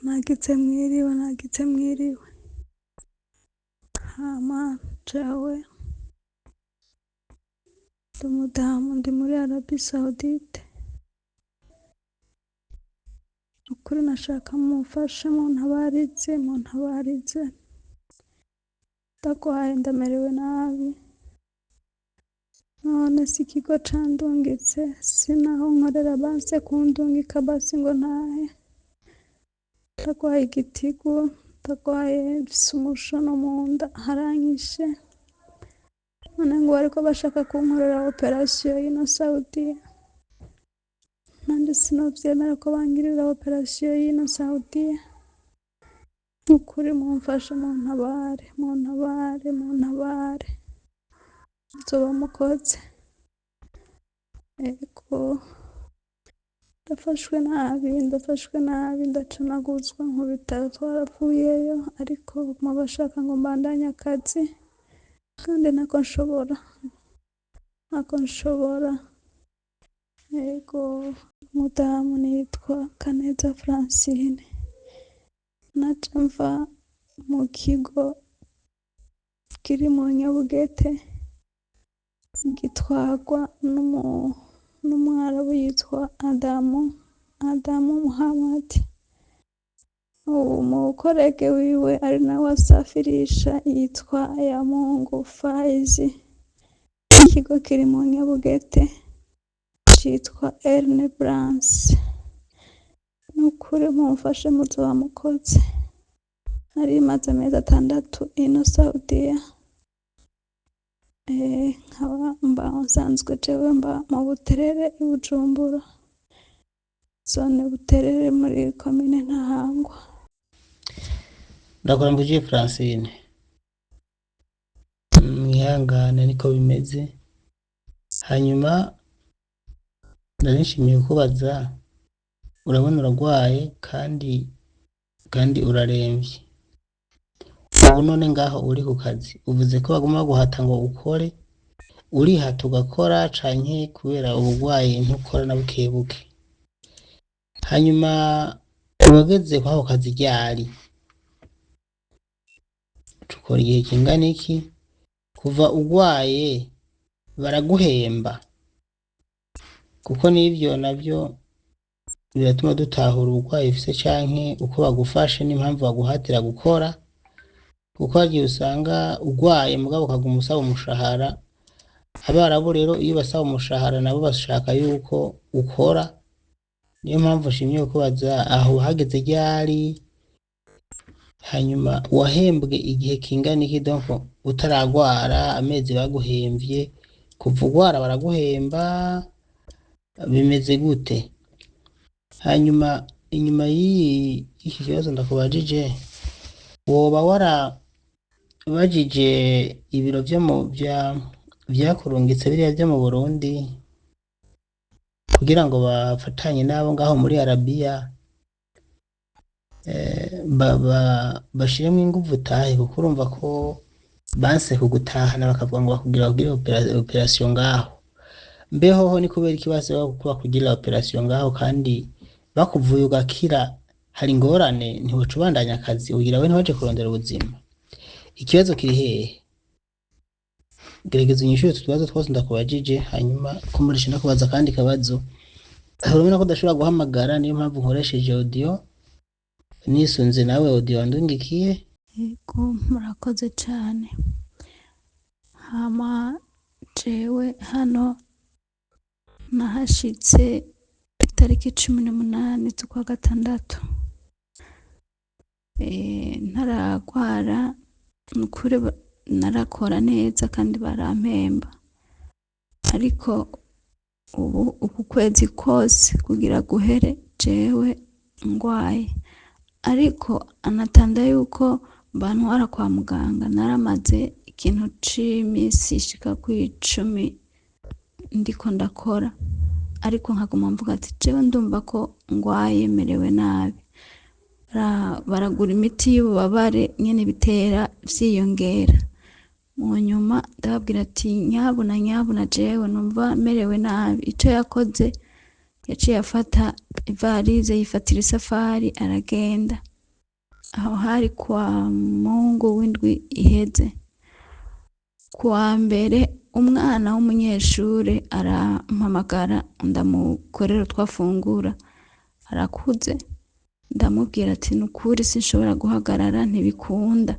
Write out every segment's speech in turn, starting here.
Nagize mwiriwe, nagize mwiriwe. Hama jewe ndi umudamu, ndi muri Arabie Saoudite. Ukuri nashaka mumfashe, muntabarize, muntabarize. Ndagwaye, ndamerewe nabi. None si ikigo candungitse, sinaho nkorera banse kundungika basi ngo ntahe. Ndagwaye igitigu, ndagwaye, mfise umushono mu nda, haranyishe. None ngo bariko bashaka kunkorera operasiyo y'ino Saudiya. Nanje sinovyemera ko bangirira operasiyo y'ino Saudiya. Nukuri mumfashe, muntabare, muntabare, muntabare. Muzoba mukoze. Ego, ndafashwe nabi, ndafashwe nabi, ndacunaguzwa mu bitaro, twaravuyeyo, ariko baguma bashaka ngo mbandanye akazi kandi ntako nshobora, ntako nshobora. Ego, umudamu nitwa Kaneza Francine, naje mva mu kigo kiri mu Nyabugete gitwarwa n'umwarabu yitwa Adamu, Adamu Muhammad. Umukorege wiwe ari nawe asafirisha yitwa Yamungu Faizi. Ikigo kiri mu Nyabugete citwa Erne Brance. Nukuri mumfashe, muzoba mukoze. Nari maze amezi 6 ino Saudiya. Nkaba mba nsanzwe jewe mba mu Buterere i Bujumbura, zone Buterere muri komine Ntahangwa. Ndakuramukije Francine, mwihangane niko bimeze. Hanyuma nari nshimiye kubaza, urabona uragwaye kandi uraremvye. Ubu none ngaho uri ku kazi, uvuze ko baguma baguhata ngo ukore, urihata ugakora canke kubera ubugwayi ntukora na bukebuke? Hanyuma wageze kwako kazi ryari? Ukora igihe kingana iki? Kuva ugwaye baraguhemba? Kuko n'ivyo navyo biratuma dutahura ubugwayi ufise canke uko bagufashe n'impamvu baguhatira gukora, kuko hari igihe usanga ugwaye mugabo ukaguma usaba umushahara. Abarabu rero iyo basaba umushahara nabo bashaka yuko ukora. Niyo mpamvu nshimye kukubaza aho hageze ryari, hanyuma wahembwe igihe kingana iki? Donc utaragwara, amezi baguhemvye, kuva ugwara baraguhemba, bimeze gute? Hanyuma inyuma y'iki kibazo ndakubajije, woba warabajije ibiro vyo mu vya vyakurungitse biriya vyo mu Burundi kugira ngo bafatanye n'abo ngaho muri Arabiya, bashiremwo inguvu utahe? Kuko urumva ko banse kugutahana, bakavuga ngo bakugira bagire operation ngaho. Mbe hoho ni kubera iki base bakugirira operation ngaho kandi bakuvuye ugakira? Hari ingorane, ntiwoca ubandanya akazi? Ugira we ntiwaje kurondera ubuzima? Ikibazo kiri hehe? Gerageza unyishure utu tubazo twose ndakubajije. Hanyuma kumurisha ndakubaza akandi kabazo. Urabona ko udashobora guhamagara, niyo mpamvu nkoresheje audio, nisunze nawe audio wandungikiye. Yego, murakoze cane. Hama jewe hano nahashitse itariki 18 z'ukwa gatandatu. Ntaragwara nukuri narakora neza kandi barampemba, ariko ubu uku kwezi kose kugira guhere jewe ngwaye, ariko anatanda yuko bantwara kwa muganga. Naramaze ikintu c'imisi ishika kw'icumi ndiko ndakora, ariko nkaguma mvuga ati jewe ndumva ko ngwaye, merewe nabi. Baragura imiti y'ububabare nyene, bitera vyiyongera. Mu nyuma ndababwira ati nyabuna, nyabuna, jewe numva merewe nabi. Ico yakoze, yaciye afata ivarize, yifatira isafari, aragenda. Aho hari kwa Mungu w'indwi iheze. Kuwa mbere umwana w'umunyeshure arampamagara ndamukorera utwo afungura, arakuze, ndamubwira ati nukuri sinshobora guhagarara ntibikunda.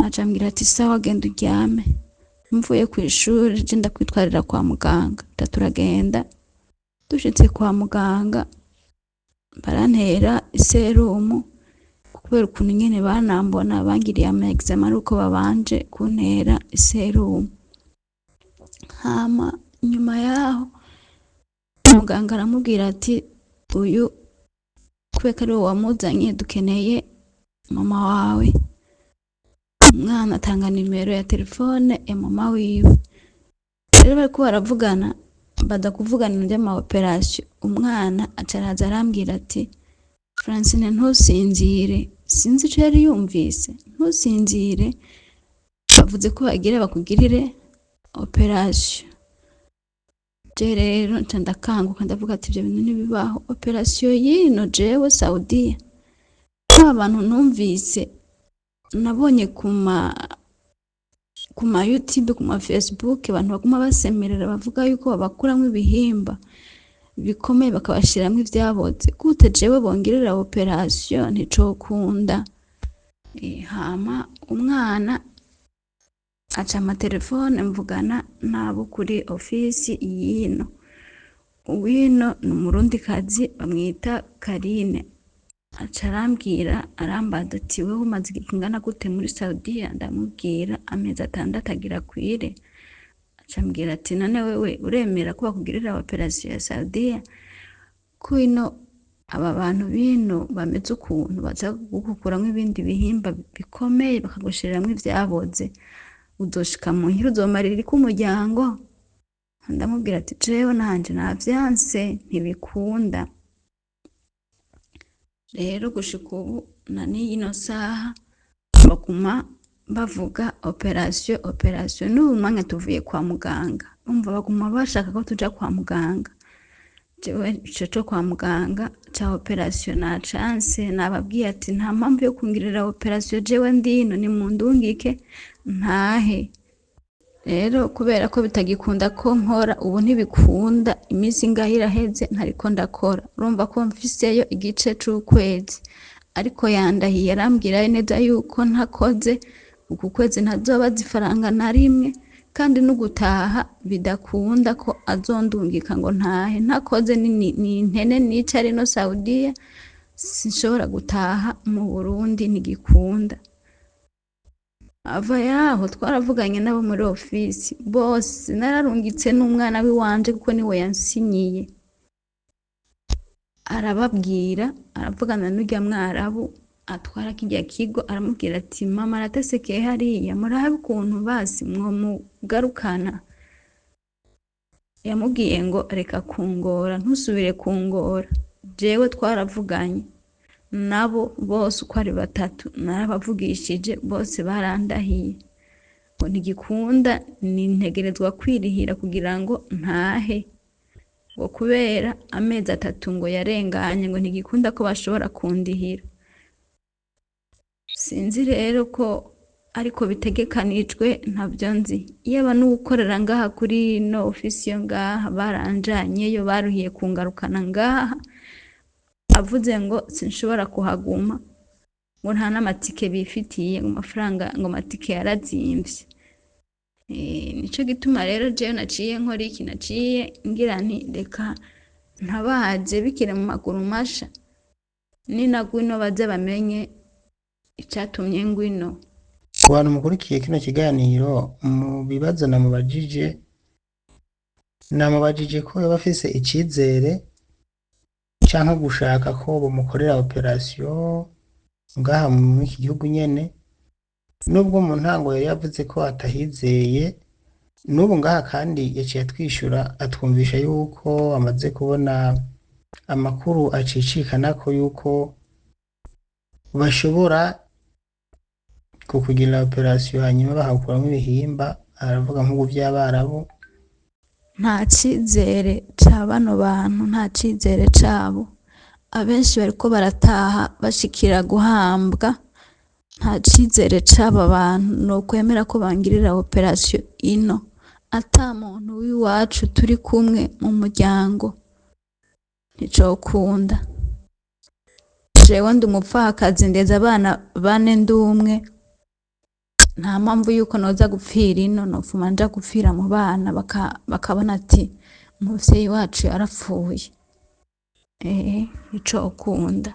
Aca ambwira ati sawa genda uryame, mvuye kw'ishure je ndakwitwarira kwa muganga. Ca turagenda, dushitse kwa muganga barantera iserumu kubera ukuntu nyene banambona bangiriye ama examen aruko babanje kuntera iserumu. Hama nyuma yaho muganga aramubwira ati uyu kubera ko ariwe wamuzanye dukeneye mama wawe. Umwana atanga nimero ya telefone ya mama wiwe. Rero bariko baravugana, baza kuvugana ivy'ama operation, umwana aca araza arambwira ati Francine ntusinzire, sinzi ico yari yumvise, ntusinzire bavuze ko bagira bakugirire operation. Je rero nca ndakanguka ndavuga ati ivyo bintu ntibibaho, operation y'ino jewe Saudiya, ba bantu numvise nabonye ku ma YouTube, ku ma Facebook, abantu baguma basemerera bavuga yuko babakuramwo ibihimba bikomeye bakabashiramwo ivyaboze, gute jewe bongirira operation nticokunda. Hama umwana aca ampa telefone mvugana n'abo kuri ofisi y'ino. Uwino ni umurundikazi bamwita Karine. Aca arambwira arambaza ati wewe umaze igihe kingana gute muri Saudiya? Ndamubwira amezi 6 agira akwire. Aca ambwira ati none wewe uremera ko bakugirira operation ya Saudiya? Ko ino aba bantu bino bameze ukuntu baza kugukuramwo ibindi bihimba bikomeye bakagushiriramwo ivyaboze, uzoshika muhira uzomarira iki umuryango? Ndamubwira ati jewe nanje navyanse ntibikunda. Rero gushika ubu na n'ino saha baguma bavuga operation operation, n'ubu mwanya tuvuye kwa muganga, urumva baguma bashaka ko tuja kwa muganga. Jewe ico co kwa muganga ca operation nacanse, nababwiye ati nta mpamvu yo kungirira operation jewe ndino, nimundungike ntahe. Rero kubera ko bitagikunda ko nkora, ubu ntibikunda, iminsi ingahe iraheze ntariko ndakora, urumva ko mfiseyo igice c'ukwezi, ariko yandahiye arambwira neza yuko ntakoze uku kwezi ntazobaza ifaranga na rimwe, kandi n'ugutaha bidakunda ko azondungika ngo ntahe ntakoze, ni intene nicare ino Saudiya, sinshobora gutaha mu Burundi ntigikunda. Ava yaho twaravuganye n'abo muri ofisi bose, nararungitse n'umwana w'iwanje kuko niwe yansinyiye, arababwira aravugana n'urya mwarabu atwara kirya kigo, aramubwira ati mama aratesekeye hariya, murabe ukuntu basi mwomugarukana. Yamubwiye ngo reka kungora, ntusubire kungora, jewe twaravuganye nabo bose uko ari batatu, narabavugishije bose barandahiye ngo ntigikunda, nintegerezwa kwirihira kugira ngo ntahe, ngo kubera amezi 3 ngo yarenganye, ngo ntigikunda ko bashobora kundihira. Sinzi rero ko ariko bitegekanijwe, ntavyo nzi. Iyaba n'uwukorera ngaha kuri ino ofisi yo ngaha baranjanyeyo, baruhiye kungarukana ngaha, avuze ngo sinshobora kuhaguma, ngo nta n'amatike bifitiye, ngo amafaranga, ngo amatike yarazimvye. Nico gituma rero jewe naciye nkora iki, naciye ngira nti reka ntabaze bikiri mu maguru masha, ninagwino baze bamenye icatumye ngwino. Ku bantu mukurikiye kino kiganiro, mu bibazo namubajije, namubajije ko yoba afise icizere canke gushaka ko bomukorera operation ngaha muri iki gihugu nyene, nubwo mu ntango yari yavuze ko atahizeye, n'ubu ngaha kandi yaciye atwishura atwumvisha yuko amaze kubona amakuru acicikanako yuko bashobora kukugirira operation hanyuma bakagukuramwo ibihimba, aravuga nk'ubu vy'abarabu. Nta cizere ca bano bantu, nta cizere cabo. Abenshi bariko barataha bashikira guhambwa. Nta cizere c'aba bantu nokwemera ko bangirira operasiyo ino ata muntu w'iwacu turi kumwe mu muryango, nticokunda. Jewe ndi umupfakazi, ndeze abana bane ndumwe. Nta mpamvu yuko noza gupfira ino, nopfuma nja gupfira mu bana bakabona ati umuvyeyi wacu yarapfuye. Nicokunda,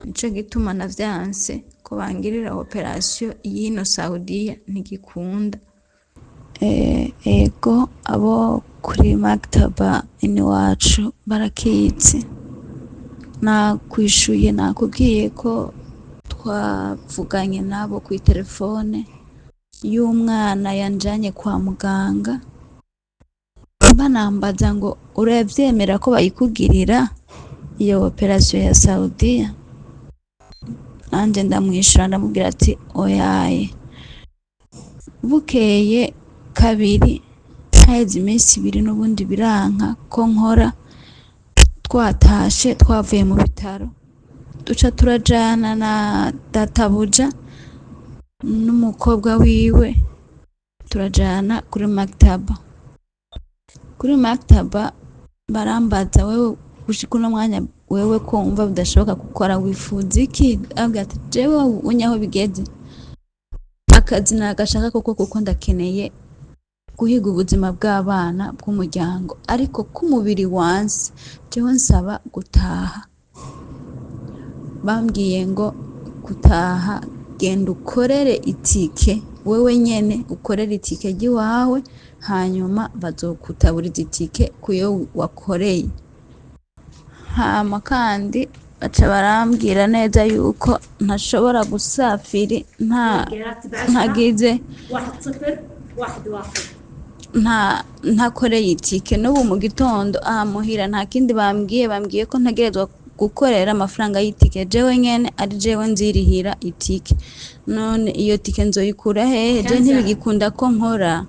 nico gituma navyanse ko bangirira operasiyo y'ino Saudiya, ntigikunda. Ego, abo kuri maktaba iniwacu barakizi. Nakwishuye, nakubwiye ko twavuganye nabo kw'iterefone y'umwana yanjanye kwa muganga, banambaza ngo uravyemera ko bayikugirira iyo operasiyo ya Saudiya? Nanje ndamwishura, ndamubwira ati oyaye. Bukeye kabiri, haheze iminsi 2, n'ubundi biranka ko nkora. Twatashe twavuye mu bitaro, duca turajana na databuja n'umukobwa wiwe, turajana kuri maktaba. Kuri maktaba barambaza: wewe gushika uno mwanya, wewe ko wumva bidashoboka gukora, wifuza iki? Abwira ati jewe unye aho bigeze, akazi nagashaka koko, kuko ndakeneye guhiga ubuzima bw'abana bw'umuryango, ariko k'umubiri wanse, jewe nsaba gutaha. Bambwiye ngo gutaha, genda ukorere itike wewe nyene, ukorere itike ry'iwawe, hanyuma bazokutaburiza itike kuyo wakoreye. Hama kandi baca barambwira neza yuko ntashobora gusafiri nta ntagize 1 0 1 1 nta ntakoreye itike. N'ubu mu gitondo aha muhira nta kindi bambwiye, bambwiye ko ntegerezwa gukorera amafaranga y'itike jewe nyene, ari jewe nzirihira itike. None iyo tike nzoyikura hehe? Je ntibigikunda ko nkora,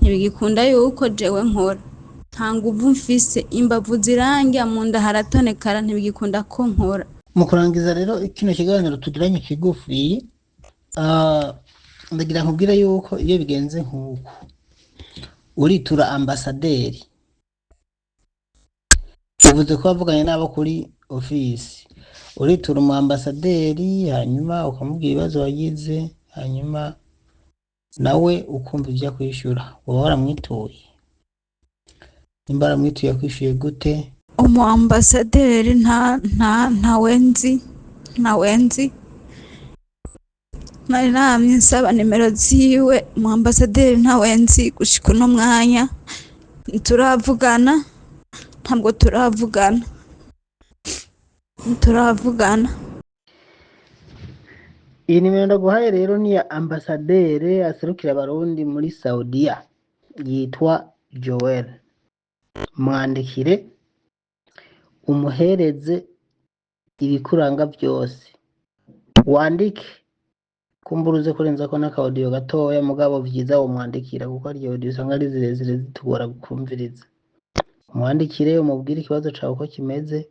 ntibigikunda yuko jewe nkora, nta nguvu mfise, imbavu zirangya, mu nda haratonekara, ntibigikunda ko nkora. Mu kurangiza rero kino kiganiro tugiranye kigufi, ndagira nkubwire yuko iyo bigenze nk'uku uritura ambasaderi. Uvuze ko wavuganye n'abo kuri ofisi, uritura umu ambasaderi, hanyuma ukamubwira ibibazo wagize, hanyuma nawe ukumva ibyo akwishyura. Uba waramwituye? Nimba waramwituye, yakwishyuye gute? Umu ambasaderi nta ntawe nzi, ntawe nzi. Nari namye nsaba nimero ziwe. Umu ambasaderi ntawe nzi gushika uno mwanya, ntituravugana, ntabwo turavugana, ntituravugana. Iyi nimero ndaguhaye rero ni iya ambasaderi aserukira abarundi muri Saudiya, yitwa Joel. Mwandikire, umuhereze ibikuranga byose, wandike, kumbura uze kurenzako n'akaudio gatoya, mugabo vyiza womwandikira kuko harya audio usanga ari zirezire zitugora kumviriza. Umwandikire, umubwire ikibazo cawe uko kimeze,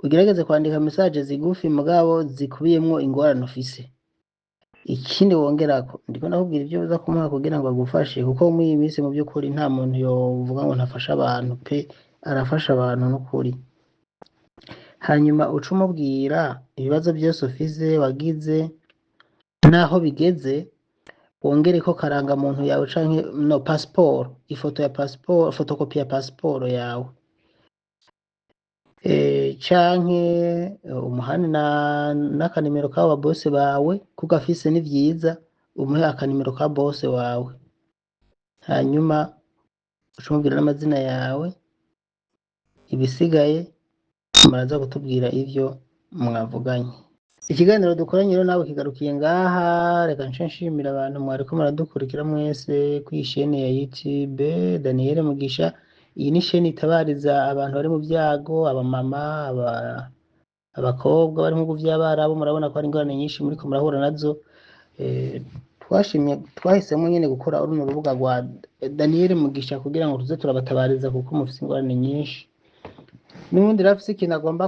ugerageze kwandika message zigufi mugabo zikubiyemwo ingorane ufise. Ikindi wongerako, ndiko ndakubwira ivyo uza kumuha kugira ngo agufashe, kuko muri iyi minsi mu by'ukuri nta muntu yovuga ngo ntafasha abantu pe, arafasha abantu n'ukuri. Hanyuma uca umubwira ibibazo byose ufise wagize n'aho bigeze, wongereko karangamuntu yawe canke no passport, ifoto ya passport, photocopie ya passport yawe, canke umuhane na n'akanimero k'abo ba boss bawe, ko ugafise ni vyiza, umuhe akanimero ka boss wawe, hanyuma uce umubwira n'amazina yawe. Ibisigaye muraza kutubwira ivyo mwavuganye. Ikiganiro dukoranye rero nawe kigarukiye ngaha. Reka nce nshimira abantu mwariko muradukurikira mwese kuri iyi shene ya YouTube Daniel Mugisha. Iyi ni shene itabariza abantu bari mu byago, abamama, abakobwa bari mu bihugu vy'abarabu. Murabona ko hari ingorane nyinshi muriko murahura nazo. Twashimye, twahisemo nyene gukora runo rubuga rwa Daniel Mugisha kugira ngo tuze turabatabariza, kuko mufise ingorane nyinshi. N'ubundi rero afise ikintu agomba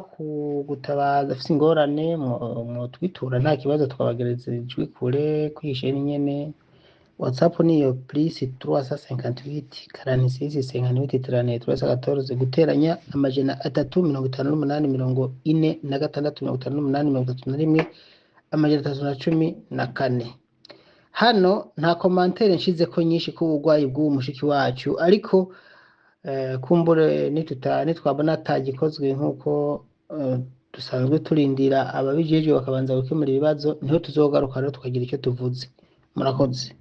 gutabaza, afise ingorane, mwotwitura nta kibazo, twabagereza ijwi kure kwisheni nyene. WhatsApp niyo plus 358 46 58 33 314, guteranya 358 46 58 31 314. Hano nta commentaire nshizeko nyinshi ku burwayi bw'uwo mushiki wacu, ariko kumbure nitwabona atagikozwe nk'uko dusanzwe turindira ababijejwe bakabanza gukemura ibibazo, niho tuzogaruka rero tukagira icyo tuvuze. Murakoze.